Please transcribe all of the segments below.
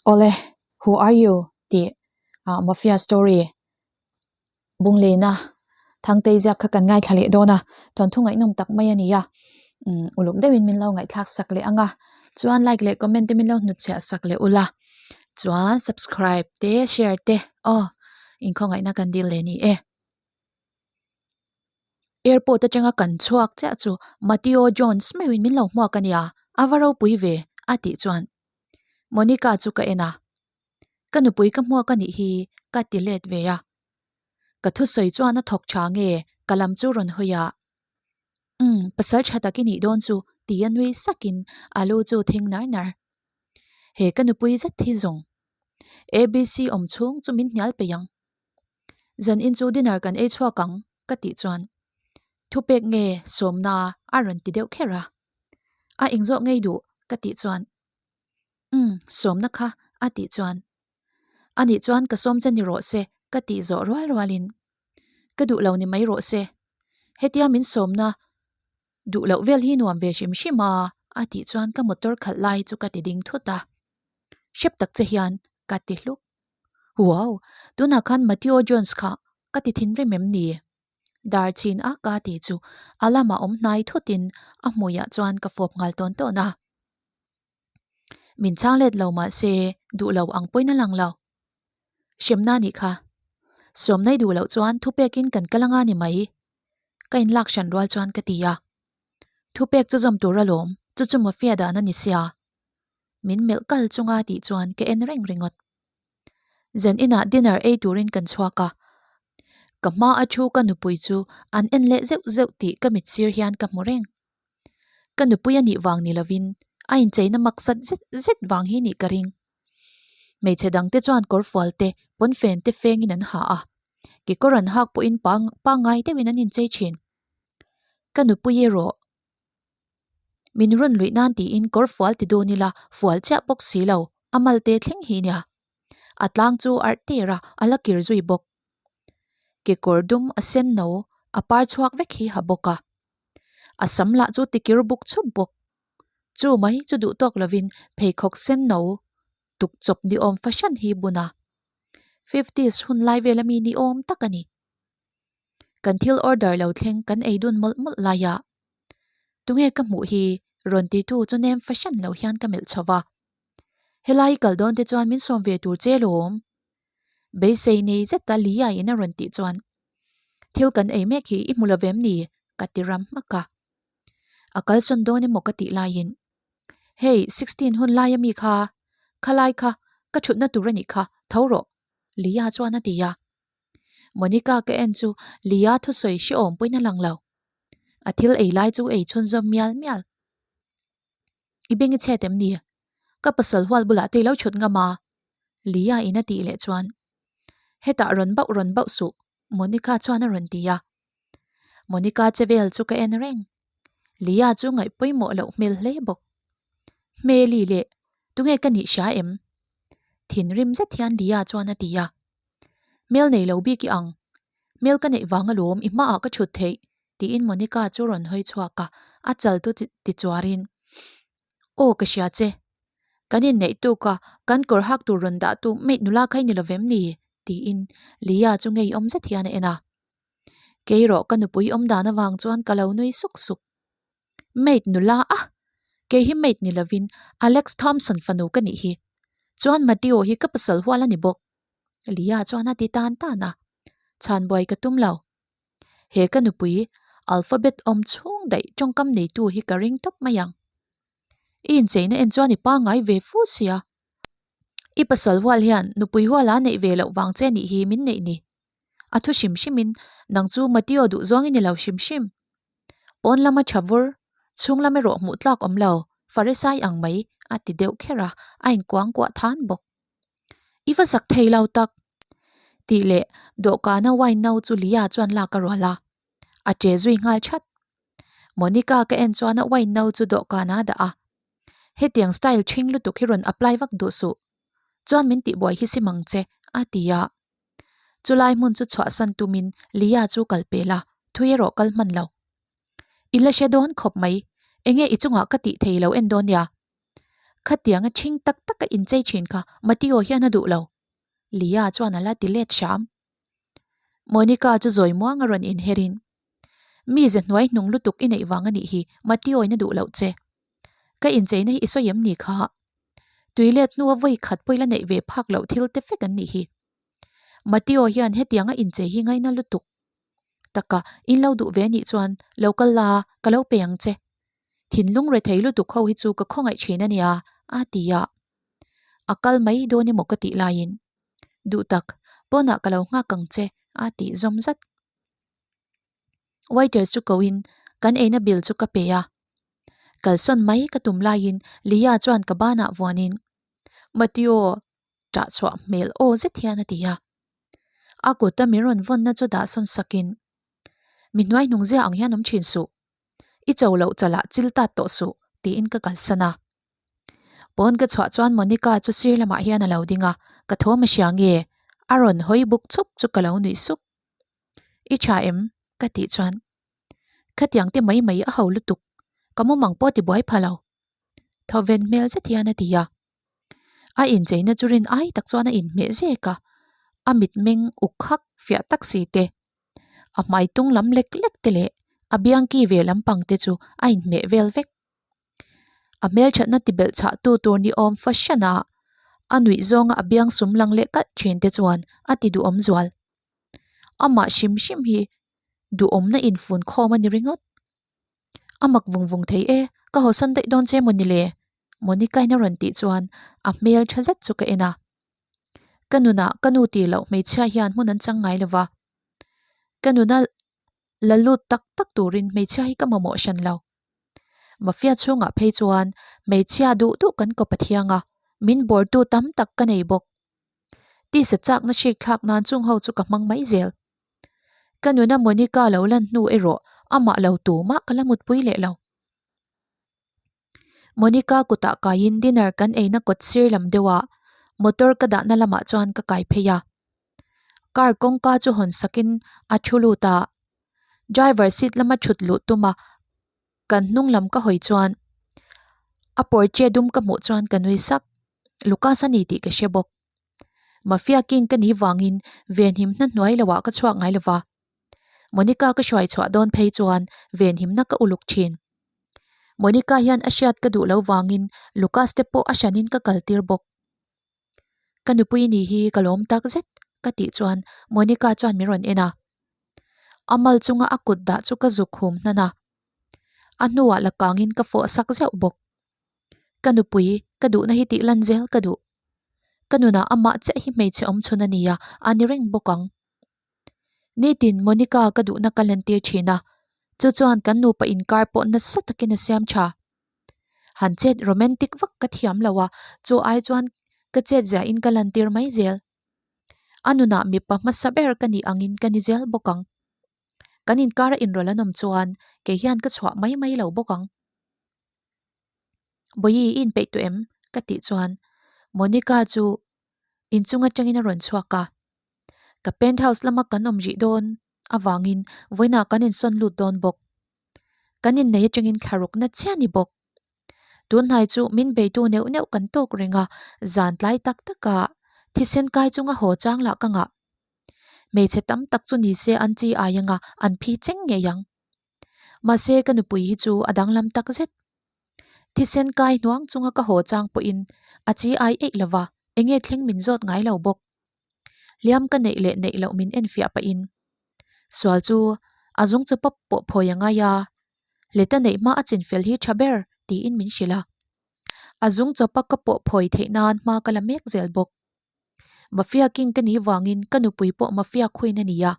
Awle, who are you? tih ah mafia story Bunglena Thangtei ziak kha kan ngaithla leh dawn a, thawnthu ngaihnawm tak mai a ni a, umm uluk deuhin min lo ngaihthlak sak leh ang a, chuan like leh comment te min lo hnutchhiah sak leh ula, chuan subscribe te share te aw inkhawngaihna kan dil leh ni e. Airport atanga kan chhuak chiah chu Mateo Jones meuhin min lo hmuak a nia, a va ropui ve a tih chuan Monica chu ka en a, ka nupui ka hmuak a nih hi ka ti let ve a, ka thusawi chuan a thawk tha nge ka lam chu rawn hawi a, umm pasal tha tak i nih dawn chu ti a nui sakin a lu chu thing nar nar. He ka nupui zet hi zawng ABC awm chhung chu min hnial peih ang. Zan in chu dinner kan ei chhuak ang ka tih chuan thupek nge sawmna a rawn ti deuh kher a, a engzawh ngei duh ka tih chuan umm sawmna kha a tih chuan anih chuan ka sawm che ni rawh se ka tih zawh rual rualin ka duh lo ni mai rawh se hetia min sawmna duh loh vel hi nuam ve hrim hrim a a tih chuan ka motor khalh lai chu ka ti ding thut a hrep tak che hian ka ti hluk. Wow! Tunah khan Mateo Jones kha ka ti thinrim em ni? Dar chhin a ka ti chu a lamah awm hnai thutin a hmuiah chuan ka fawp nghal tawn tawn a. Min chhang let lo mah se duh lo ang pawhin a lang lo. Hremna nih kha. Sawmnai duh loh chuan thupekin kan kal anga ni mai. Ka inlak hran rual chuan ka ti a. Thupek chu zawm tur alawm, chu chu mafia dan a ni sia. Min melh kal chunga tih chuan ka en reng ringawt. Zan inah dinner ei turin kan chhuak a, ka hma a thu ka nupui chu an en leh zeuh zeuh tih ka mit sir hian ka hmu reng. Ka nupui a nih vang ni lovin a incheina maksat zet zet vang hi nih ka ring. Hmeichhe dangte chuan kawrfual te, pawnfen te fengin an ha a, kekawr an hak pawhin pangngai deuhin an inchei thin. Ka nupui erawh Min rawn luih nan tiin kawr fual ti dawn ila fual chiah bawk si lo, a malte thleng hi nia. A tlang chu arh tir a, a la kir zui bawk. Kekawr dum a sen no, a par chhuak vek hi ha bawk a. A sam lah chu tikir buk chhup bawk. Chu mai chu duh tawk lovin pheikhawk sen no tuk chawp ni awm fahran hi bun a. Fifties hun lai vel ami ni awm tak a ni. Kan thil order lo thleng kan ei dun mawlh mawlh lai a, tunge ka hmuh hi rawn ti tu chu nem fahran lo hian ka melh chho va. Helai i kal dawn te chuan min sawm ve tur che lawm. Beisei nei zeta Lia in a rawn tih chuan thil kan ei mek hi i hmu lo vem ni ka ti ram hmak a. A kalsawn dawn emaw ka tih laiin hei 16 hun lai ami kha khalai kha ka thutna tur a nih kha tho rawh Lia chuan a ti a. Monica ka en chu Lia thusawi hrehawm pawhin a lang lo. A thil ei lai chu ei chhunzawm mial mial. I beng i chhet em ni? Ka pasal hual bulah te i lo chhut ngam a? Lia in a tih leh chuan Hetah rawn bauh rawn bauh suh Monica chuan a rawn ti a. Monica che vel chu ka en reng. Lia chu ngaih pawimawh loh hmel hle bawk. Hmeli leh tunge ka nih hria em? Thinrim zet hian Lia chuan a ti a. Hmel nei lo bik i ang. Hmel ka neih vang alawm i hmaah ka thut theih tiin Monica chu rawn hawi chhuak a, a chal chu ti chuarin Aw ka hria che. Kan inneih tuk a, kan kawr hak tur rawn dah tu maid nula kha i ni lovem ni? tiin Lia chu ngeiawm zet hian a en a. Kei rawh ka nupui awm dan avang chuan ka lo nui suk suk. Maid nula a! Kei hi maid ni lovin Alex Thompson fanu ka nih hi. Chuan Mateo hi ka pasal hual a ni bawk. Lia chuan a ti tan tan a, chhan buai ka tum lo. He ka nupui alphabet awm chhung daih tawngkam neitu hi ka ring tawp mai ang. I incheina en chuan i pangngai ve fu sia. I pasal hual hian nupui hual a neih ve loh vang che nih hi min neih ni. A thu hrim hrimin nang chu Mateo duh zawng i ni lo hrim hrim. Pawn lama tha vur, chhung lam erawh hmuh tlak awm lo, Farisai ang mai a ti deuh kher a, a inkuang kuah than bawk. I va zak thei lo tak! Tih leh dawhkana wine no chu Lia chuan lak a rual a, a che zui nghal that. Monica ka en chuan a wine no chu dawhkanah a dah a, Hetiang style ṭhing lutuk hi rawn apply vak duh suh. Chuan min tihbuai hi sim ang che, a ti a. Chulai hmun chu chhuahsan tumin Lia chu kal pel a, thui erawh kal hman lo. I la hre dawn khawp mai, enge i chungah ka tih thei lo en dawn nia. Khatianga ṭhing tak taka inchei ṭhin kha Mateo hian a duh lo. Lia chuan a la ti let hram. Monica chu zawi muang a rawn inherin, Mi ze hnuai hnung lutuk i neih vang a nih hi, Mateo in a duh loh che. Ka incheina hi i sawi em ni kha? Tui let hnua vawi khat pawh i la neih ve phak loh thil te vek an nih hi. Mateo hian hetianga inchei hi ngaina lutuk taka in lo duh ve a nih chuan lo kal la, ka lo pe ang che. Thinlung rethei lutuk ho hi chu ka khawngaih thin a nia, a ti a. A kal mai dawn emaw ka tih laiin, Duh tak, pawnah ka lo nghak ang che, a tih zawm zat. Waiter chu koin kan eina bill chu ka pe a. Kalsawn mai ka tum laiin Lia chuan ka banah vuanin, Mateo, ṭah chhuah hmel aw zet hian a ti a. A kuta min rawn vawnna chu dah sawn sakin, Mi hnuai hnung zia ang hian awm ṭhin suh. I cho loh chalah chil tat tawh suh, tiin ka kalsan a. Pawn ka chhuah chuan Monica chu sir lamah hian a lo ding a, ka thawm a hria nge? A rawn hawi buk chhup chu ka lo nuih sup. I tha em? ka tih chuan Khatiang te mai mai a ho lutuk, ka mumang pawh tibuai pha lo. Thawven hmel zet hian a ti a. A incheina chu rin ai tak chuan a inhmeh zek a, a mitmeng uk hak fiah tak si te, a hmai tung lam lek lek te leh a biang ki ve lampang te chu a inhmeh vel vek. A hmelthatna ti belh chhah tu tur ni awm fahran a, a nuih zawnga a biang sum lang leh kalh thin te chuan a ti duhawm zual. Amah hrim hrim hi duhawmna infun khawm a ni ringawt. A mak vung vung thei e, ka hawsan daih dawn che maw ni le? Monica-in a rawn tih chuan a hmel tha zet chu ka en a. Ka nunah ka nu tih loh hmeichhia hian hmun an chang ngai lo va. Ka nuna la lut tak tak turin hmeichhia hi ka mamawh hran lo. Mafia chhungah phei chuan hmeichhia duh duh kan kawp a thiang a, min bawrtu tam tak ka nei bawk. Tisa chakna hrik thlak nan chung ho chu ka hmang mai zel. Ka nuna Monica lo lan hnu erawh amah lo tumah ka la mutpui leh lo. Monica kutah kaiin dinner kan eina kawt sir lam deuhah motor ka dahna lamah chuan ka kai phei a. Car kawngka chu hawn sakin a thu lut a, driver seat lama thut luh tum a kan hnung lam ka hawi chuan a porche dum ka hmuh chuan ka nui sak. Lucas a ni tih ka hre bawk. Mafia king ka nih vangin venhimna hnuai loah ka chhuak ngai lova. Monica ka hruai chhuah dawn phei chuan venhimna ka uluk thin. Monica hian a hriat ka duh lo vangin Lucas te pawh a hranin ka kal tir bawk. Ka nupui ni hi ka lawm tak zet ka tih chuan Monica chuan min rawn en a. A mal chunga a kut dah chu ka zuk hum hnan a. A hnuah la kangin ka fawh sak zeuh bawk. Ka nupui ka duhna hi tih lan zel ka duh. Ka nunah amah chiah hi hmeichhe awm chhun a nia, a ni reng bawk ang. Nitin Monica ka duhna ka lentir thin a, chu chuan kan nupa inkar pawh nasa takin a siam tha. Han chet romantic vak ka thiam lo a, chu ai chuan ka chet ziahin ka lantir mai zel. A nunah mipa hmasa ber ka nih angin ka ni zel bawk ang. Kan inkara inrawlh an awm chuan kei hian ka chhuah mai mai lo bawk ang. Bawihi i inpeih tawh em? ka tih chuan Monica chu inchung atangin a rawn chhuak a. Ka penthouse lama kan awm rih dawn avangin vawiinah kan insawn lut dawn bawk. Kan innei atangin thla rukna chiah a ni bawk. Tunhnai chu min beitu neuh neuh kan tawk reng a, zan tlai tak taka thisen kai chunga haw chang lah ka ngah. Hmeichhe tam tak chu ni se an chi ai anga an phi cheng ngei ang. Mahse ka nupui hi chu a danglam tak zet. Thisen kai hnuang chunga ka haw chang pawhin a chi ai eih lova, enge thleng min zawt ngai lo bawk. Hliam ka neih leh neih loh min enfiah pahin sual chu a zung chu pawp pawh phawi a ngai a, leta neih hma a chinfel hi tha ber tiin min hrilh a. A zung chawpa ka pawh phawi theih nan hma ka la mek zel bawk. Mafia king ka nih vangin ka nupui pawh mafia queen a ni a.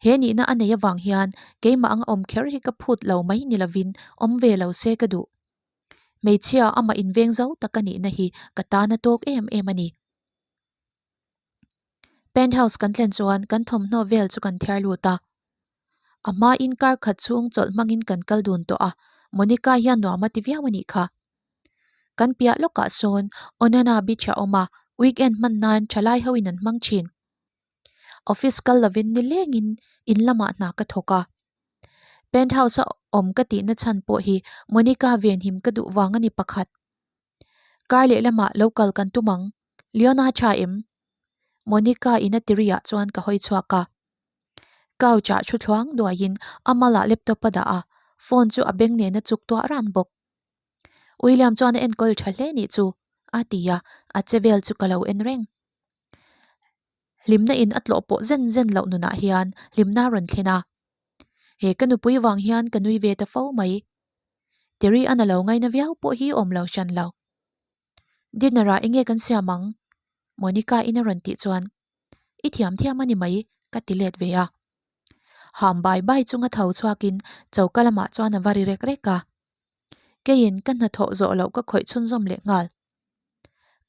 He nihna a nei avang hian keimah anga awm kher hi ka phut lo mai ni lovin awm ve lo se ka duh. Hmeichhia amah inveng zo tak a nihna hi ka tan a tawk em em a ni. Penthouse kan thlen chuan kan thawmhnaw vel chu kan thiar lut a. A hmain kar khat chhung chawlh hmangin kan kal dun tawh a, Monica hian nuam a ti viau a nih kha. Kan piah lawkah sawn Onana Beach a awm a, weekend hman nan thalai hoin an hmang thin. Office kal lovin nilengin in lamah hna ka thawk a. Penthouse a awm ka tihna chhan pawh hi Monica venhim ka duh vang a ni pakhat. Kar lehlamah lo kal kan tum ang, Leona tha em? Monica in a tiriah chuan ka hawi chhuak a. Couch ah thu thluang duaiin a malah laptop a dah a, phone chu a beng nen a chuk tuah ran bawk. William chuan a enkawl tha hle nih chu a ti a, a che vel chu ka lo en reng. Hlimna in a tlawh pawh zen zen loh nunah hian hlimna a rawn thlen a. He ka nupui vang hian ka nui ve ta fo mai. Terry a na lo ngaina viau pawh hi awm lo hran lo. Dinner ah enge kan siam ang? Monica in a rawn tih chuan I thiam thiam a ni mai ka ti let ve a. Ham bai bai chunga tho chhuakin choka lamah chuan a va ri rek rek a. Keiin ka hnathawh zawh loh ka khawih chhunzawm leh nghal.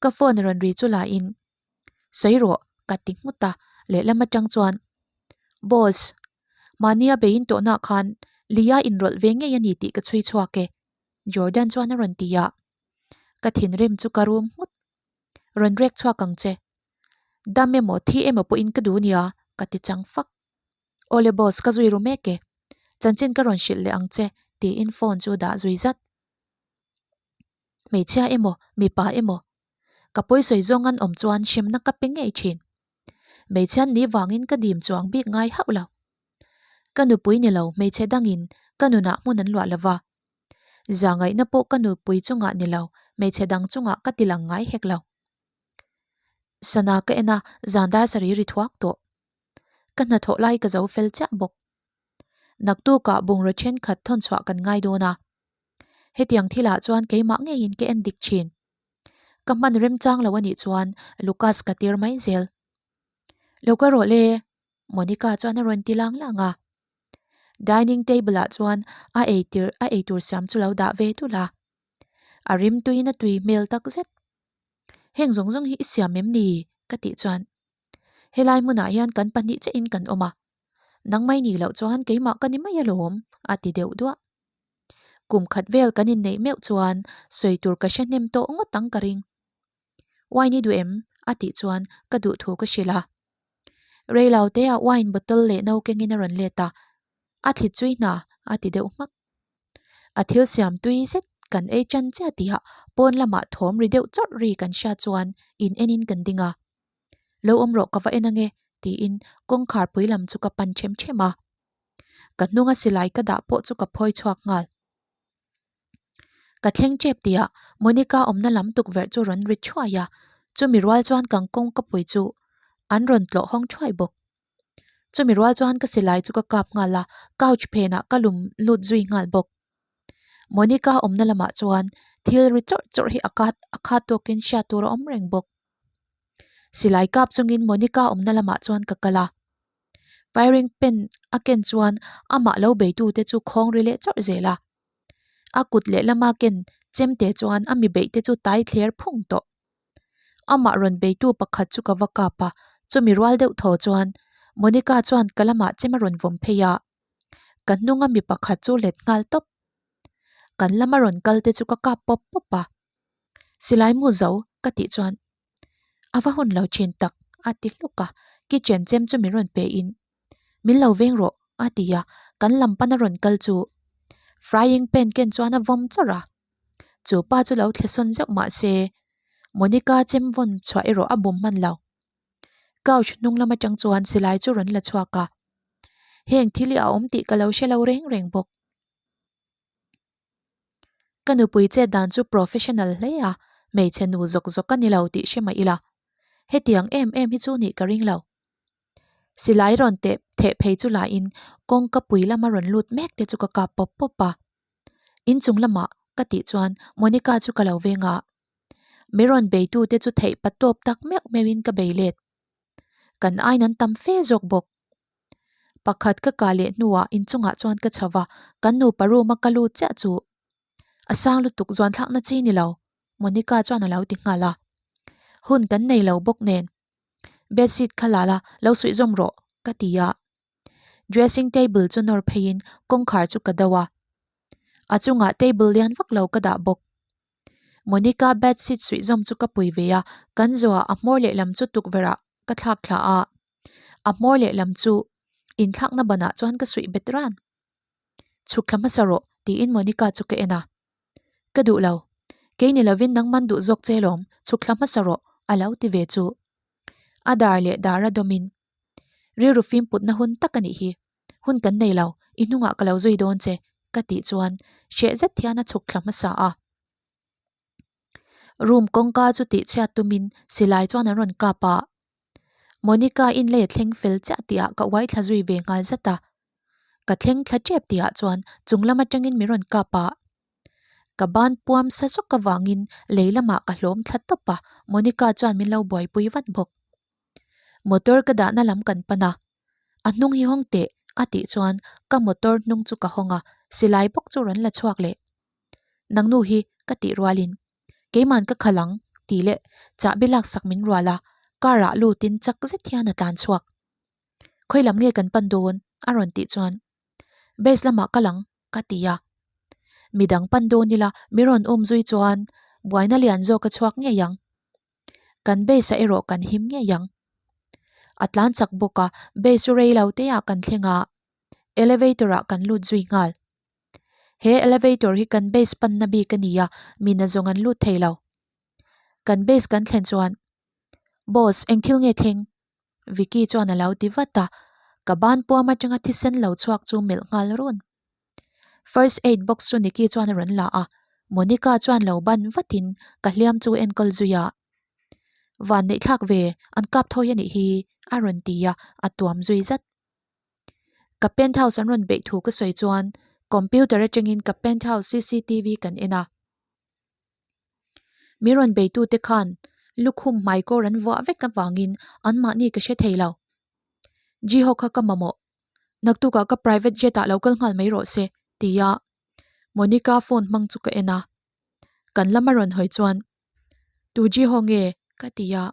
Ka phone rawn ri chu lain Sawi rawh ka ti nghut a, lehlam atang chuan Boss, mahnia beiin tawhnaah khan Lia inrawlh ve ngei a ni tih ka chhui chhuak e Jordan chuan a rawn ti a. Ka thinrim chu ka rum nghut. Rawn rek chhuak ang che. Dam emaw thi emaw pawhin ka duh nia ka ti chang fak. Awle boss ka zui ru mek e. Chanchin ka rawn hrilh leh ang che tiin phone chu dah zui zat. Hmeichhia emaw mipa emaw ka pawisawi zawng an awm chuan hremna ka pe ngei thin. Hmeichhian ni vangin ka dim chuang bik ngai hauh lo. Ka nupui ni lo hmeichhe dangin ka nunah hmun an luah lova. Zangaihna pawh ka nupui chungah ni lo hmeichhe dang chungah ka ti lang ngai hek lo. Sana ka en a, zan dar sarih ri thuak tawh. Ka hnathawh lai ka zo fel chiah bawk. Naktukah bungraw thenkhat thawn chhuah kan ngai dawn a. Hetiang thilah chuan keimah ngeiin ka en dik thin. Ka hman remchang lo anih chuan Lucas ka tir mai zel. Lo ka rawh le, Monica chuan a rawn ti lang lang a. Dining table ah chuan a eitir a eitur siam chu lo dah ve dul a. A rimtuiin a tui hmel tak zet. Heng zawng zawng hi i siam em ni? ka tih chuan helai hmunah hian kan pahnih chiahin kan awm a, nangmai nih loh chuan keimah ka ni mai alawm a ti deuh duah. Kum khat vel kan inneih meuh chuan sawi tur ka hre hnem tawh ngawt ang ka ring. Wine i duh em? a tih chuan ka duh thu ka hrilh a. Reilo te ah wine bottle leh no kengin a rawn let a, a thli chui hna a ti deuh hmak. A thil siam tui zet kan ei tan chiah tihah pawn lamah thawm ri deuh chawrh ri kan hriat chuan in enin kan ding a. Lo awm rawh ka va en ange tiin kawngkhar pui lam chu ka pan them them a. Ka hnunga silai ka dah pawh chu ka phawi chhuak nghal. Ka thleng tep tihah Monica awmna lam tukverh chu rawn ri thuai a, chumi rual chuan kan kawngka pui chu an rawn tlawh hawng thuai bawk. Chumi rual chuan ka silai chu ka kap nghal a, couch phenah ka lum lut zui nghal bawk. Monica awmna lamah chuan thil ri chawrh chawrh hi a khat a khat tawkin hriat tur a awm reng bawk. Silai kap chungin Monica awmna lamah chuan ka kal a, firing pin a ken chuan amah lo beitute chu khawng ri leh chawrh zel a. A kut lehlama ken chemte chuan a mi beihte chu tai thler phung tawh. Amah rawn beitu pakhat chu ka va kap a, chumi rual deuh thaw chuan Monica chuan ka lamah chem a rawn vawm phei a, ka hnunga mi pakhat chu let nghal tawp. Kan lama rawn kal te chu ka kap pawp pawp a, Silai mu zo ka tih chuan a va hun lo thin tak a ti hluk a, kitchen chem chu min rawn pe in min lo veng rawh a ti a, kan lam pana rawn kal chu frying pan ken chuan a vawm chawrh a, chu pa chu lo thle sawn zeuh mah se Monica chem vawn chhuah erawh a bum hman lo. Couch hnung lam atang chuan silai chu rawn la chhuak a, heng thil hi a awm tih ka lo hre lo reng reng bawk. Ka nupui chet dan chu professional hle a, hmeichhe nu zawk zawk a ni lo tih hre mah ila, hetiang em em hi chu nih ka ring lo. Silai rawn teh theh phei chu lahin kawngka pui lama rawn lut mek te chu ka kap pawp pawp a. Inchung lamah ka tih chuan Monica chu ka lo veng a, mi rawn beitu te chu theih pa tawp tak meuh meuhin ka bei let. Kan ain an tam fe zawk bawk. Pakhat ka kah leh hnuah inchungah chuan ka chho va, kan nupa room a ka lut chiah chu a sang lutuk zuan thlakna chi ni lo, Monica chuan a lo ti nghal a. Hun kan nei lo bawk nen bedsheet kha la la, lo suih zawm rawh ka ti a. Dressing table chu nawr pheiin kawngkhar chu ka do a, a chungah table lian vak lo ka dah bawk. Monica bedsheet suih zawm chu ka pui ve a, kan zawhah a hmawr lehlam chu tukverh ah ka thlak thla a. A hmawr lehlam chu inthlakna banah chuan ka suih bet ran. Chhuk thla hmasa rawh tiin Monica chu ka en a. Ka duh lo. Kei ni lovin nangman duh zawk che lawm, chhuk thla hmasa rawh, a lo ti ve chu. A dar leh dar a dawmin, Rilru fim putna hun tak a nih hi. Hun kan nei lo, i hnungah ka lo zui dawn che, ka tih chuan hreh zet hian a chhuk thla hmasa a. Room kawngka chu tihchhiat tumin silai chuan an rawn kap a. Monica in lei a thleng fel chiah tihah ka uai thla zui ve nghal zat a. Ka thleng thla tep tihah chuan chung lam atangin min rawn kap a. Ka ban puam sa zawk avangin lei lamah ka hlawm thla tawp a, Monica chuan min lo buaipui vat bawk. Motor ka dahna lam kan pan a, a hnung hi hawng teh a tih chuan ka motor hnung chu ka hawng a, silai bawk chu rawn la chhuak leh. Nangnu hi ka tih rualin Keiman ka khalh ang tih leh chahbi laksak min rual a, car ah lutin chak zet hian a tlan chhuak. Khawi lam nge kan pan dawn? a rawn tih chuan Base lamah kal ang ka ti a. Midang pan dawn ila mi rawn um zui chuan buaina lian zawk a chhuak ngei ang. Kan base ah erawh kan him ngei ang. A tlan chak bawk a, base chu rei lo te ah kan thleng a, elevator ah kan lut zui nghal. He elevator hi kan base panna bik a ni a, mi nazawng an lut thei lo. Kan base kan thlen chuan, Boss, eng thil nge thleng? Vicky chuan a lo ti vat a, ka ban puam atanga thisen lo chhuak chu melh nghal run. First aid box chu Nicky chuan a rawn la a, Monica chuan lo ban vatin ka hliam chu enkawl zui a. Van neih thlak ve, an kap thawi a nih hi, a rawn ti a, a tuam zui zat. Ka penthouse an rawn beih thu ka sawi chuan computer atangin ka penthouse cctv kan en a. Mi rawn beitute khan lukhum hmaikawr an vuah vek avangin anmahni ka hre thei lo. Jiho kha ka mamawh. Naktukah ka private jet ah lo kal nghal mai rawh se tia Monica phone hmang chu ka en a. Kan lama rawn hawi chuan Tu Jiho nge? ka ti a.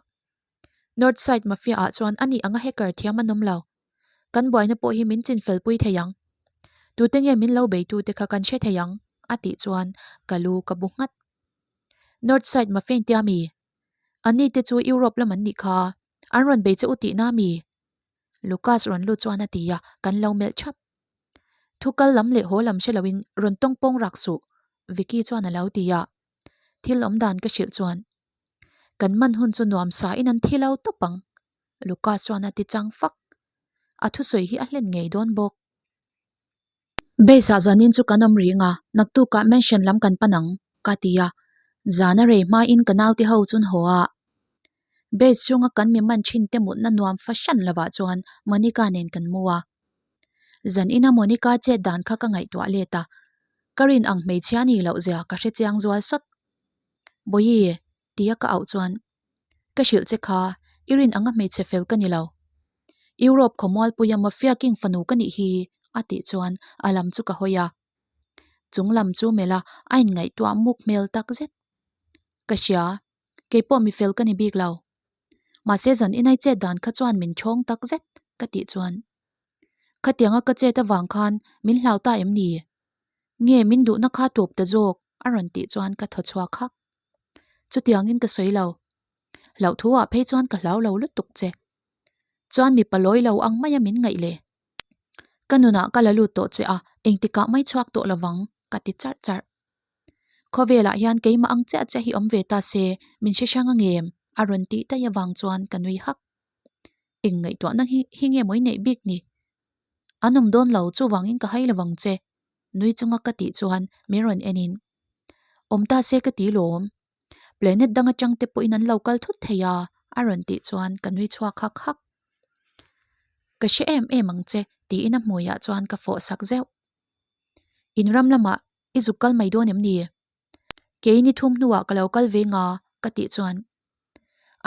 North side mafia ah chuan ani anga hacker thiam an awm lo. Kan buaina pawh hi min chinfel pui thei ang. Tute nge min lo beitu te kha kan hre thei ang a tih chuan ka lu ka bu nghat. North side mafia in tia mi? Anni te chu Europe lam an nih kha. An rawn bei che u tihna mi? Lucas rawn lut chuan a ti a, kan lo melh thap. Thu kal lam leh haw lam hre loin rawn tawng pawng rak suh, Vicky chuan a lo ti a. Thil awm dan ka hrilh chuan kan man hun chu nuam sa in an thi lo tawp ang, Lucas chuan a ti chang fak. A thusawi hi a hlen ngei dawn bawk. Base ah zanin chu kan awm ring a, naktukah mansion lam kan pan ang, ka ti a. Zan a rei hmain ka naute ho chun haw a. Base chhunga kan mi man thin te mutna nuam fahran lovah chuan Monica nen kan mu a. Zan ina Monica chet dan kha ka ngaihtuah let a, ka rin ang hmeichhia ni loh zia ka hre chiang zual sawt. Bawihi, tia ka auh chuan, Ka hrilh che kha, i rin anga hmeichhe fel ka ni lo. Europe khawmualpuia Mafia King fanu ka nih hi, a tih chuan a lam chu ka hawi a. Chung lam chu melh a, a inngaihtuah muk hmel tak zet. Ka hria, keipawh mi fel ka ni bik lo. Mahse zan inai chet dan kha chuan min thawng tak zet, ka tih chuan. Khatianga ka chet avang khan min hlau ta em ni? Nge min duhna kha tawp ta zawk? a rawn tih chuan ka thaw chhuak hak. Chutiangin ka sawi lo. Hlauhthu ah phei chuan ka hlau lo lutuk che. Chuan mipa lawi lo ang maia min ngaih le. Ka nunah ka la lut tawh che a, engtikah mai chhuak tawh lovang ka ti charh charh. Khawvelah hian keimah ang chiah chiah hi awm ve ta se min hre hrang angem? a rawn tih daih avang chuan ka nui hak. Eng ngaihtuahna hi hi nge mawi neih bik ni? An awm dawn lo chuvangin ka hai lovang che nui chunga ka tih chuan min rawn en in awm ta se ka ti lawm. Planet dang atang te pawhin an lo kal thut thei a a rawn tih chuan ka nui chhuak hak hak. Ka hre em em ang che tiin a hmuiah chuan ka fawh sak zeuh. In ram lamah i zuk kal mai dawn em ni? Kei ni thum hnuah ka lo kal ve nga ka tih chuan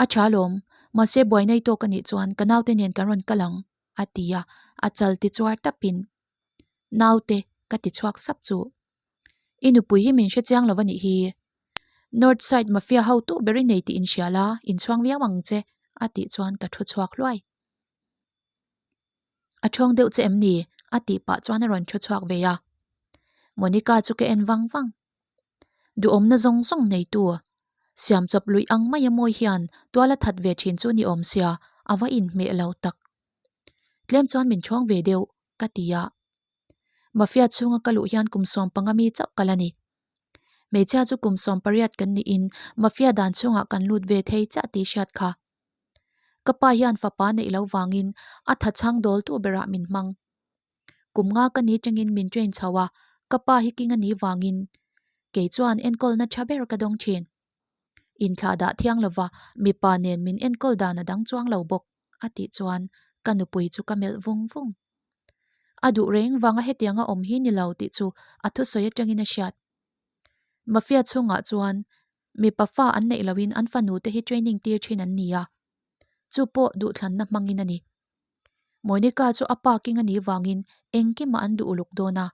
A tha lawm, mahse buai nei tawk a nih chuan ka naute nen kan rawn kal ang, a ti a, a chal ti chuar tapin, Naute, ka ti chhuak sap chu. I nupui hi min hre chiang lo a nih hi. North side mafia hotu ber i nei tih inhria la, inchhuang viau ang che, a tih chuan ka thu chhuak hluai. A thawng deuh che em ni? a tih pah chuan a rawn thu chhuak ve a. Monica chu ka en vang vang. Duhawmna zawng zawng neitu, siam chawp luih ang maia mawi hian tual a that ve thin chu ni awm sia, a va inhmeh lo tak. Tlem chuan min chhawng ve deuh, ka ti a. Mafia chhunga ka luh hian kum 15 mi chauh ka la ni. Hmeichhia chu kum 18 kan niin mafia dan chhungah kan lut ve thei chiah tih hriat kha. Ka pa hian fapa neih lo vangin a tha chhang dawltu berah min hmang. Kum nga ka ni tangin min train chho a, ka pa hi king a nih vangin kei chuan enkawlna tha ber ka dawng thin. Inthlah dah thiang lova mipa nen min enkawl dan a dang chuang lo bawk, a tih chuan ka nupui chu ka melh vung vung. A duh reng vanga hetianga awm hi ni lo tih chu a thusawi atangin a hriat. Mafia chhungah chuan mipa fa an neih loin an fanu te hi training tir thin an ni a, chu pawh duhthlanna hmangin a ni. Monica chu a pa king a nih vangin engkimah an duh uluk dawn a.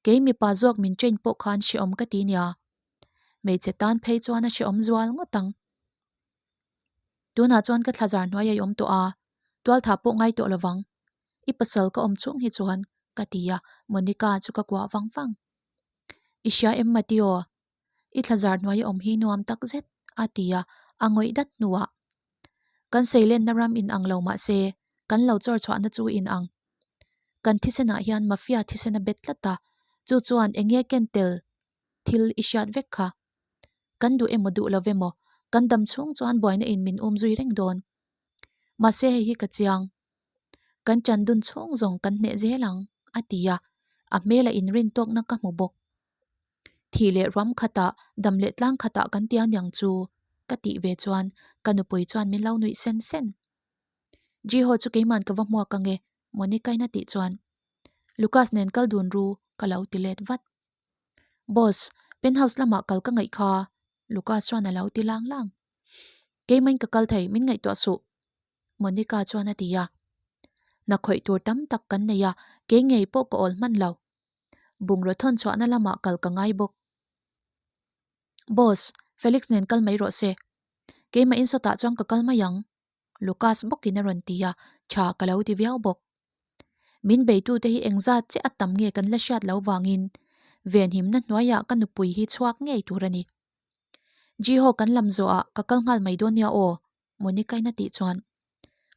Kei mipa zawk min train pawh khan hrehawm ka ti nia. Hmeichhe tan phei chuan a hrehawm zual ngawt ang. Tunah chuan ka thlazar hnuai a i awm tawh a, tualtha pawh ngai tawh lovang. I pasal ka awm chhung hi chuan ka ti a, Monica chu ka kuah vang vang. I hria em Mateo? I thlazar hnuai a awm hi nuam tak zet, a ti a, a ngawih dat hnuah. Kan seilenna ram in ang lo mah se, kan lo chawr chhuahna chu in ang. Kan thisenah hian mafia thisen a bet tlat a, chu chuan eng nge ken tel thil i hriat vek kha. Kan duh emaw duh lo emaw, kan dam chhung chuan buaina in min um zui reng dawn. Mahse hei hi ka chiang. Kan ṭan dun chhung zawng kan hneh zel ang, a ti a, a hmel a inrin tawkna ka hmu bawk. Thih leh ruam khatah, dam leh tlang khatah kan tia niang chu, ka tih ve chuan ka nupui chuan min lo nuih sen sen. Jiho chu keiman ka va hmuak ange, Monica-in a tih chuan. Lucas nen kal dun ru, ka lo ti let vat. Boss, penthouse lamah kal ka ngaih kha, Lucas chuan a lo ti lang lang. Keimain ka kal thei, min ngaihtuah suh, Monica chuan a ti a. Hna khawih tur tam tak kan nei a, kei ngei pawh ka awl hman lo. Bungraw thawn chhuahna lamah kal ka ngai bawk. Boss, Felix nen kal mai rawh se. Keimah in sawtah chuan ka kal mai ang, Lucas bawkin a rawn ti a, tha ka lo ti viau bawk. Min beitute hi engzat chiah a tam nge kan la hriat lo vangin venhimna hnuaiah ka nupui hi chhuak ngei tur a ni. Jiho kan lam zawhah ka kal nghal mai dawn nia aw, Monica-in a tih chuan.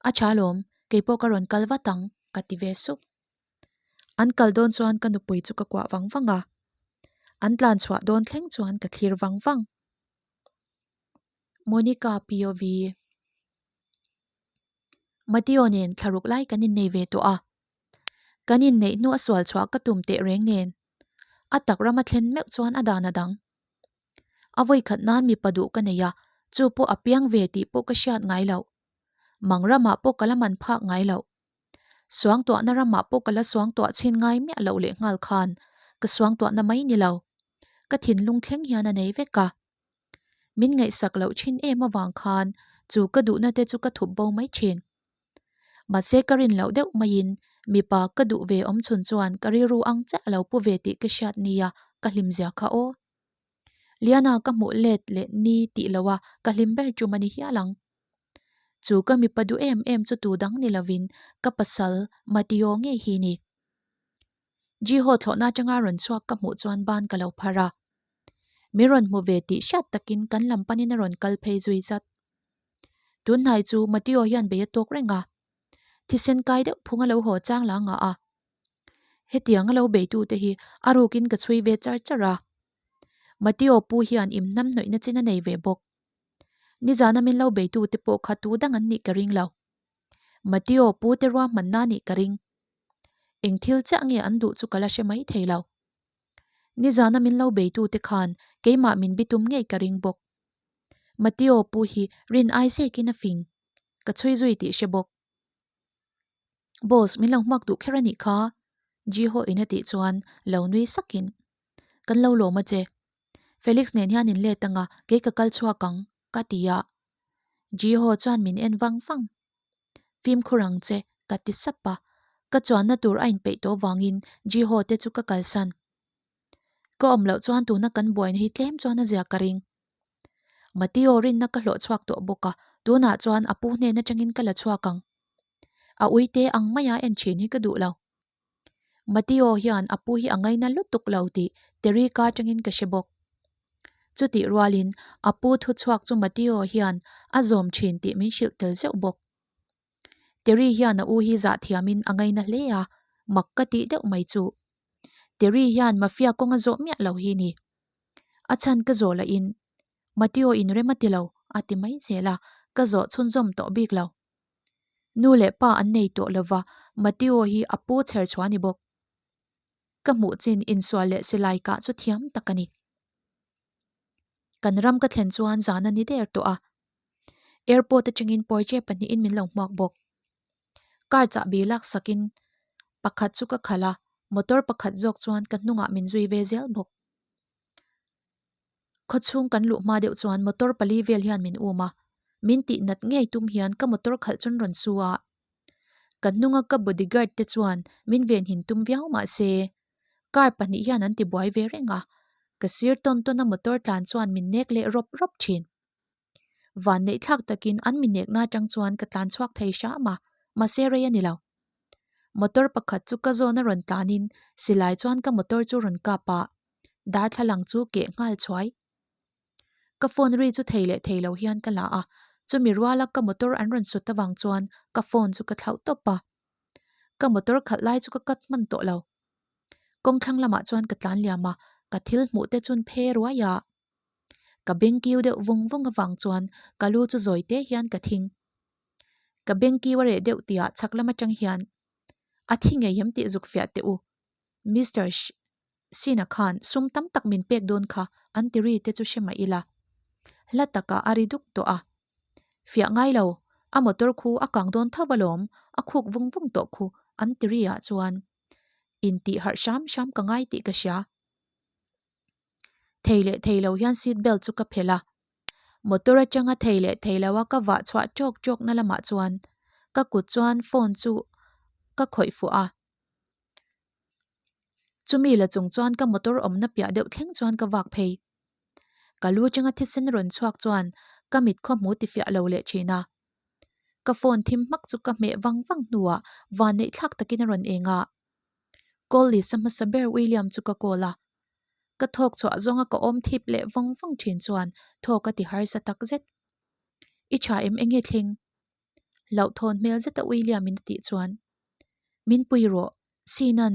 A tha alawm, keipawh ka rawn kal vat ang, ka ti ve sup. An kal dawn chuan ka nupui chu ka kuah vang vang a, an tlan chhuah dawn thleng chuan ka thlir vang vang. Monica POV Mateo nen thlaruk lai kan innei ve tawh a, kan inneih hnu a sual chhuah ka tum teh reng nen a tak rama thlen meuh chuan a dan a dang. A vawikhat nan mipa duh ka nei a, chu pawh a piang ve tih pawh ka hriat ngai loh. Mang ramah pawh ka la man phak ngai loh. Suangtuahna ramah pawh ka la suangtuah chhin ngai miah loh leh nghal khan ka suangtuahna mai ni lo. Ka thinlung thleng hian a nei vek a. Min ngaihsak loh thin em avang khan chu ka duhna te chu ka thup bo mai thin. Mahse ka rin loh deuh maiin mipa ka duh ve awm chhun chuan ka rilru ang chiah a lo pu ve tih ka hriat nia ka hlim zia kha aw. Liana ka hmuh let leh ni tih loh a ka hlim ber tum a ni hial ang. Chu ka mipa duh em em chu tu dang ni lovin ka pasal Mateo ngei hi ni. Jiho thlawhna atanga rawn chhuak ka hmuh chuan ban ka lo phar a. Min rawn hmu ve tih hriat takin kan lam panin a rawn kal phei zui zat. Tunhnai chu Mateo hian bei a tawk reng a. Thisen kai deuh phung a lo haw chang la ngah a. Hetiang a lo beitute hi a rukin ka chhui ve char char a. Mateo pu hian imhnam hnawihna chin a nei ve bawk. Nizana min lo beitute pawh kha tu dang an nih ka ring lo. Mateo pu te ruahmanna nih ka ring. Eng thil chiah nge an duh chu ka la hre mai thei lo. Nizana min lo beitute khan keimah min bitum ngei ka ring bawk. Mateo pu hi rin ai zekin a fing. Ka chhui zui tih hre bawk. Boss, min lo hmuak duh kher a nih kha, Jiho in a tih chuan lo nui sakin, Kan lo lawm a che. Felix nen hian in let anga kei ka kal chhuak ang, ka ti a. Jiho chuan min en vang vang. Fimkhur ang che, ka ti sap a. Ka chuanna tur a inpeih tawh vangin Jiho te chu ka kalsan. Ka awm loh chuan tuna kan buaina hi tlem chuan a zia ka ring. Mateo rinna ka hlawh chhuak tawh bawk a, tunah chuan a pu hnen atangin ka la chhuak ang. A uite ang maia en thin hi ka duh lo. Mateo hian a pu hi a ngaina lutuk lo tih Terika atangin ka hre bawk. Chutih rualin a pu thu chhuak chu Mateo hian a zawm thin tih min hrilh tel zeuh bawk. Terry hian a u hi zah thiamin a ngaina hle a, mak ka tih deuh mai chu. Terry hian mafia kawng a zawh miah lo hi ni. A chhan ka zawh lah in Mateo in rem a ti lo a ti mai zel a, ka zawh chhunzawm tawh bik lo. Nu leh pa an nei tawh lova, Mateo hi a pu chher chhuah a ni bawk. Ka hmuh chin insual leh silai kah chu thiam tak a ni. Kan ram ka thlen chuan zan a ni der tawh a. Airport atangin Porsche pahnihin min lo hmuak bawk. Car chahbi lak sakin pakhat chu ka khalh a, motor pakhat zawk chuan ka hnungah min zui ve zel bawk. Khawchhung kan luh hma deuh chuan motor pali vel hian min um a, min tih nat ngei tum hian ka motor khalh chun rawn su a. Ka hnunga ka bodyguard te chuan min venhin tum viau mah se, car pahnih hian an ti buai ve reng a, ka sir tawn tawn a motor tlan chuan min nek leh rawp rawp thin. Van neih thlak takin an mi nekna atang chuan ka tlan chhuak thei hram a, mahse rei a ni lo. Motor pakhat chu ka zawn a rawn tlanin silai chuan ka motor chu rawn kap a, darthlalang chu keh nghal chhuai. Ka phone ri chu thei leh thei lo hian ka la a, chumi ruala ka motor an rawn sut avang chuan ka phone chu ka thlauh tawp a. Ka motor khalh lai chu ka cut hman tawh lo. Kawngthlang lamah chuan ka tlan liam a, ka thil hmuh te chun phe ruai a. Ka beng kiu deuh vung vung avang chuan ka lu chu zawi te hian ka thing. Ka beng kiu a reh deuh tihah chhak lam atang hian a thi ngei em tih zuk fiah teh u. Mister Sina khan sum tam tak min pek dawn kha an ti ri te chu hre mah ila. Hla takah a ri duk tawh a. Fiah ngai lo, a motor khu a kang dawn tho alawm, a khuk vung vung tawh khu an ti ri ah chuan intih harh hram hram ka ngai tih ka hria. Thei leh thei lo hian seat belt chu ka phelh a. Motor atanga thei leh thei lo a ka vah chhuah tawk tawk na lamah chuan ka kut chuan phone chu ka khawih fuh a. Chumi la chung chuan ka motor awmna piah deuh thleng chuan ka vak phei. Ka lu atanga thisen rawn chhuak chuan ka mit khaw hmu ti fiah lo leh thin a. Ka phone thim hmak chu ka hmeh vang vang hnuah vanneih thlak takin a rawn eng a. Call list a hmasa ber William chu ka call a. Ka thawk chhuah zawnga ka awm thip leh vawng vawng thin chuan thawk a ti harsa tak zet. I tha em enge thleng? Hlauhthawn hmel zeta William in a tih chuan Min pui rawh, Sinan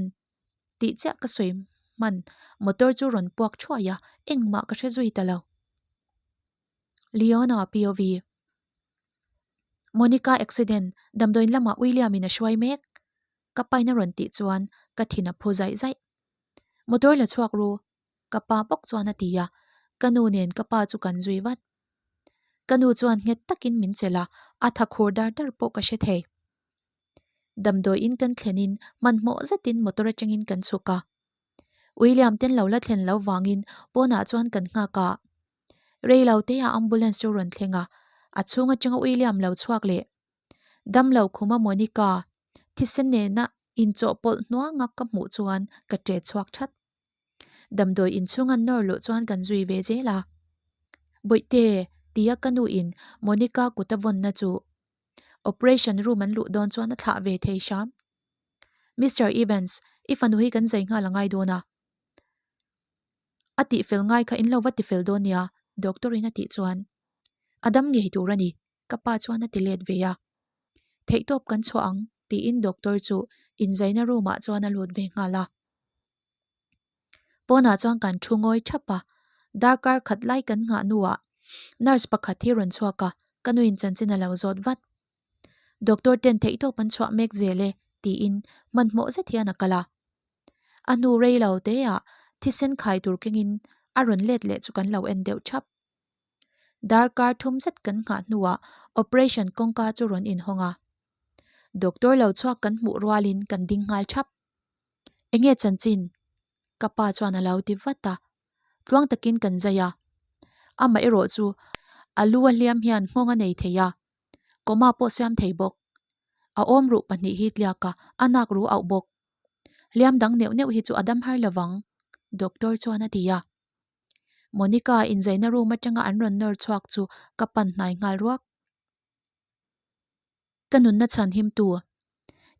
tih chiah ka sawi hman motor chu rawn puak thuai a, engmah ka hre zui ta lo. Leona POV Monica accident damdawiin lamah William in a hruai mek. Ka pain a rawn tih chuan ka thin a phu zaih zaih. Motor la chhuak ru, ka pa bawk chuan a ti a, ka nu nen ka pa chu kan zui vat. Ka nu chuan nghet takin min chelh a, a tha khur dar dar pawh ka hre thei. Damdawiin kan thlenin hmanhmawh zetin motor atangin kan chhuk a. William ten lo la thlen lo vangin pawnah chuan kan nghak a. Rei lo te ah ambulance chu rawn thleng a, a chhung atanga William lo chhuak leh. Damlo khuma Monica thisen nena inchawhpawlh hnuanga ka hmuh chuan ka ṭe chhuak that. Damdawi inchhung an nawr luh chuan kan zui ve zel a. Bawihte, tia ka nu in Monica kut a vawnna chu operation room an luh dawn chuan a thlah ve thei hram. Mister Evans, i fanu hi kan zai nghal a ngai dawn a. A tihfel ngai kha in lo va tifel dawn nia, doctor in a tih chuan. A dam ngei tur a ni, ka pa chuan a ti let ve a. Theihtawp kan chhuah ang, tiin doctor chu inzaina room ah chuan a lut ve nghal a. Pawnah chuan kan thu ngawi thap a, darkar khat lai kan nghah hnuah nurse pakhat hi rawn chhuak a, ka nuin chanchin a lo zawt vat. Doctor ten theihtawp an chhuah mek zel e, tiin hmanhmawh zet hian a kal a. A hnu rei lo teah thisen khai tur kengin a rawn let leh chu kan lo en deuh thap. Darkar thum zet kan nghah hnuah operation kawngka chu rawn inhawng a. Doctor lo chhuak kan hmuh rualin kan ding nghal thap. Enge chanchin? Ka pa chuan a lo ti vat a. Tluang takin kan zai a. Amah erawh chu a lu a hliam hian nghawng a nei thei a. Comma pawh siam thei bawk. A awm ruh pahnih hi tliak a, a nak ru auh bawk. Hliam dang neuh neuh hi chu a dam har lovang, doctor chuan a ti a. Monica inzaina room atanga an rawn nawr chhuak chu ka pan hnai nghal ruak. Ka nunna chhan himtu.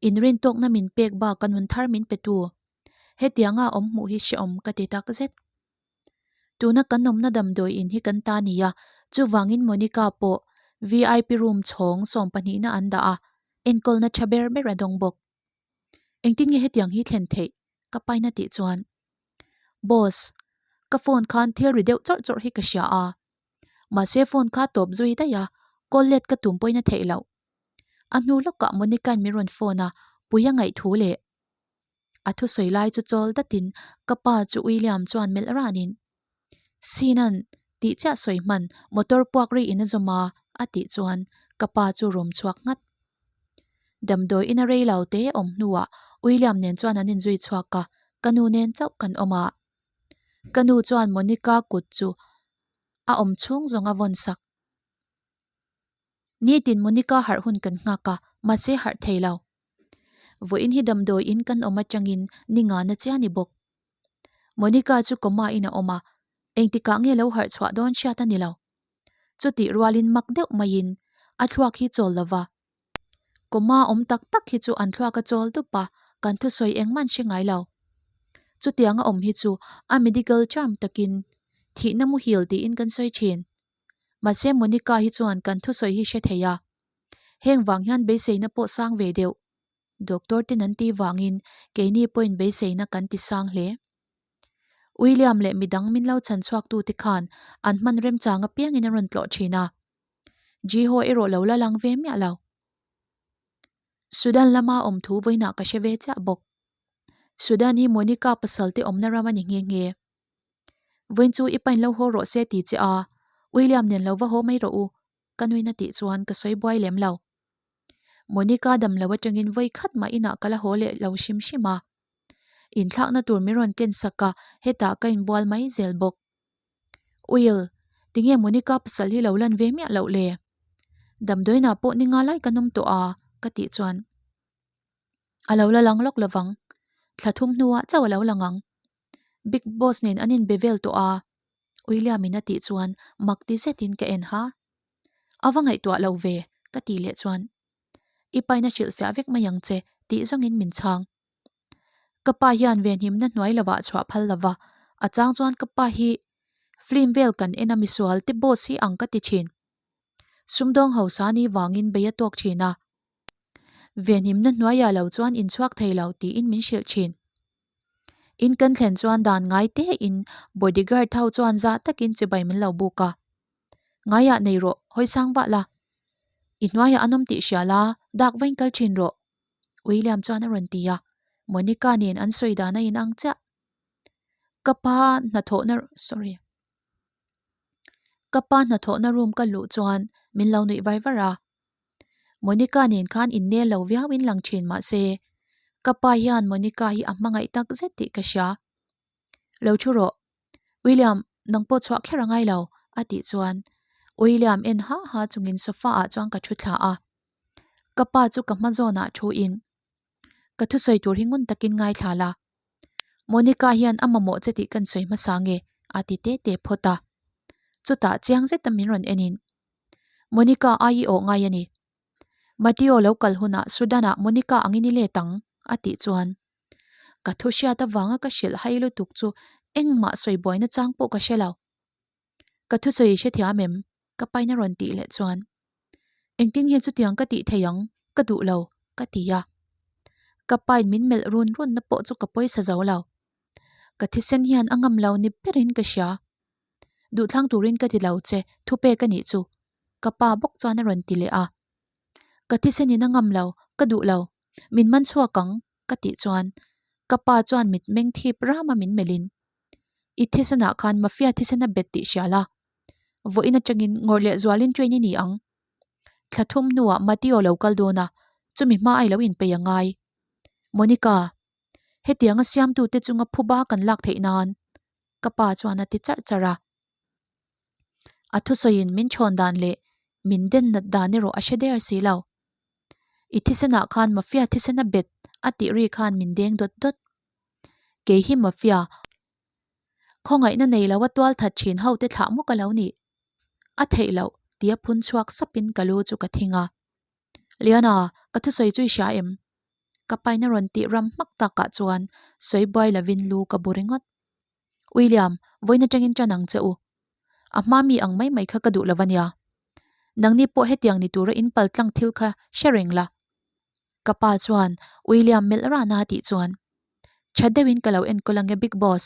Inrintawkna min pek bak ka nun thar min petu. Hetianga awm hmuh hi hrehawm ka ti tak zet. Tuna kan awmna damdawi in hi kan ta ni a, chuvangin Monica pawh VIP room chhawng sawm pahnihna an dah a, enkawlna tha ber ber a dawng bawk. Engtin nge hetiang hi thlen theih? Ka paina tih chuan. Boss, Ka phone khan thil ri deuh chawrh chawrh hi ka hria a. Mahse phone kha tawp zui daih a, call let ka tum pawhin a theih loh. A hnu lawkah Monica-in min rawn phone a, pui a ngaih thu leh. A thusawi lai chu chawl datin ka pa chu William chuan melh ranin, Sinan, tih chiah sawi hman motor puak ri in a zawm a, a tih chuan ka pa chu rum chhuak nghat. Damdawi ina rei lo te awm hnuah William nen chuan an inzui chhuak a, ka nu nen chauh kan awm a. Ka nu chuan Monica kut chu a awm chhung zawng a vawn sak. Nitin Monica harh hun kan nghak a, mahse harh thei lo. Vawiin hi damdawi in kan awm atangin ni ngana chiah ni bawk. Monica chu coma in a awm a, engtikah nge lo harh chhuah dawn hriat a ni lo. Chutih rualin mak deuh maiin a thluak hi chawl lo va. Coma awm tak tak hi chu an thluak a chawl dup a, kan thusawi engmah an hre ngai lo. Chutiang a awm hi chu a medical term takin thihna muhil tiin kan sawi thin. Mahse Monica hi chuan kan thusawi hi hre thei a. Heng vang hian beiseina pawh sang ve deuh. Doctor ten an tih vangin keini pawhin beiseina kan ti sang hle. William leh midang min lo chhan chhuak tute khan an hman remchang apiangin a rawn tlawh thin a. Jiho erawh lo la lang ve miah lo. Sudan lama awm thu vawiinah ka hre ve chiah bawk. Sudan hi Monica pasal te awmna ram a ni nghe nghe. Vawiin chu i pain lo haw rawh se ti che a, William nen lo va haw mai rawh u, ka nuin a tih chuan ka sawi buai lem lo. Monica dam lo atangin vawi khat mah inah ka la haw leh lo hrim hrim a. Inthlakna tur min rawn ken sak a, hetah ka inbual mai zel bawk. Will, tinge Monica pasal hi lo lan ve miah loh le? Damdawiinah pawh ni nga lai kan awm tawh a, ka tih chuan. A lo la lang lawk lovang. Thla thum hnuah chauh a lo lang ang. Big Boss nen an inbe vel tawh a, William-in a tih chuan mak ti zetin ka en ha. A va ngaihtuah lo ve, ka tih leh chuan. I paina hrilhfiah vek mai ang che, tih zawngin min chhang. Ka pa hian venhimna hnuai lovah chhuah phal lova, a chang chuan ka pa hi film vel kan en a misual te boss hi ang ka ti thin. Sumdawng hausa ni vangin bei a tawk thin a. Venhimna hnuaiah lo chuan inchhuak thei lo tiin min hrilh thin. In kan thlen chuan dan ngai tein bodyguard ho chuan zah takin chibai min lo buk a. Ngaiah nei rawh, hawi sang vah la. I hnuaiah an awm tih hria la, dak vain kal thin rawh. William chuan a rawn ti a, Monica nen an sawi dan a inang chiah. Ka pa hnathawhna sorry. Ka pa hnathawhna room ka luh chuan min lo nuih var var a. Monica nen khan innel lo viau in lang thin mah se ka pa hian Monica hi a hmangaih tak zet tih ka hria. Lo thu rawh. William, nang pawh chhuah kher a ngai lo a tih chuan William en ha ha chungin sofa ah chuan ka thu thla a. Ka pa chu ka hma zawnah thu in ka thusawi tur hi ngun takin ngaithla la. Monica hian a mamawh che tih kan sawi hmasa nge a ti te te phawt a. Chutah chiang zeta min rawn en in Monica ai i awh ngai a ni. Mateo lo kal hunah Sudan-ah Monica angin i let ang a tih chuan ka thu hriat avanga ka hrilh hai lutuk chu engmah sawi buaina chang pawh ka hre lo. Ka thusawi i hrethiam em? Ka pain a rawn tih leh chuan Engtin nge chutiang ka tih thei ang? Ka duh lo, ka ti a. Ka pain min melh run runna pawh chu ka pawisa zo lo. Ka thisen hian a ngam lo ni berin ka hria. Duhthlang turin ka ti lo che, thupek a nih chu. Ka pa bawk chuan a rawn ti leh a. Ka thisenin a ngam lo, ka duh lo. Min man chhuak ang, ka tih chuan ka pa chuan mit meng thip rama min melhin, I thisenah khan mafia thisen a bet tih hria la. Vawiin atangin ngawrh leh zualin train i ni ang. Thla thum hnuah Mateo lo kal dawn a, chumi hma a i lo inpeih a ngai. Monica, hetianga siamtute chunga phuba kan lak theih nan, ka pa chuan a ti charh charh a. A thusawiin min chhawn dan leh min den nat dan erawh a hre der si lo. I thisenah khan mafia thisen a bet a tih ri khan min deng dawt dawt. Kei hi mafia khawngaihna nei lo a tual that thin ho te thlah mawk a lo nih. A theih loh tia phun chhuak sapin ka lu chu ka thing a. Liana, ka thusawi chu i hria em? Ka paina rawn tih ram hmak takah chuan sawi buai lovin lu ka bu ringawt. William, vawiin atangin tan ang che u. A hma mi ang mai mai kha ka duh lo a nia. Nangni pawh hetiang ni tura in pal tlang thil kha hre reng la. Ka pa chuan William melh rana a tih chuan, Tha deuhin ka lo enkawl ange Big Boss.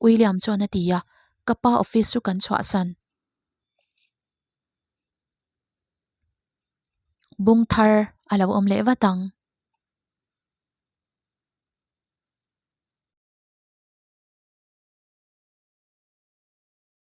William chuan a ti a, ka pa office chu kan chhuahsan. Bung thar a lo awm leh vat ang.